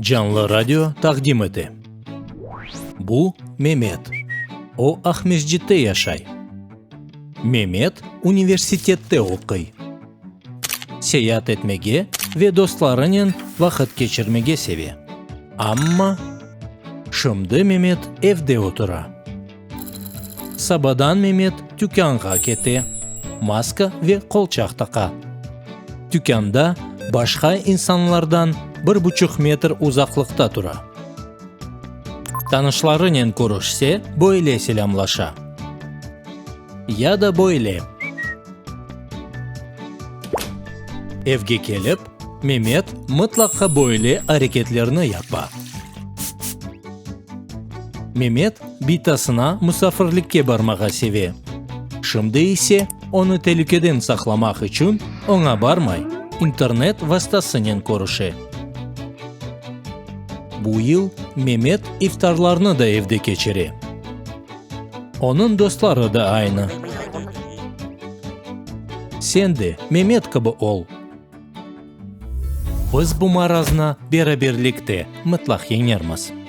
Canlı radio taqdim ete. Bu Memet. O, Aqmescitte yaşay. Memet universitette oquy. Seyaat etmege ve dostlarınen vaqıt keçirmege seve. Amma şimdi Memet evde otura. Sabadan Memet tükânğa kete, maska ve qolçaq taqa. Tükânda başqa insanlardan bir buçuq metr uzaqlıqta tura. Tanışlarınen körüşse, böyle selâmlaşa. Ya da böyle. Evge kelip, Memet mıtlaqa böyle areketlerni yapa. Memet bitasına musafirlikke barmağa seve. Şimdi ise onı telükeden saqlamaq içün oña barmay, internet vastasınen körüşe. Bu yıl Memet iftarlarnı da evde keçire. Onıñ dostları da aynı. Sen de Memet kibi ol. Biz bu maraznı beraberlikte mıtlaq yeñermiz.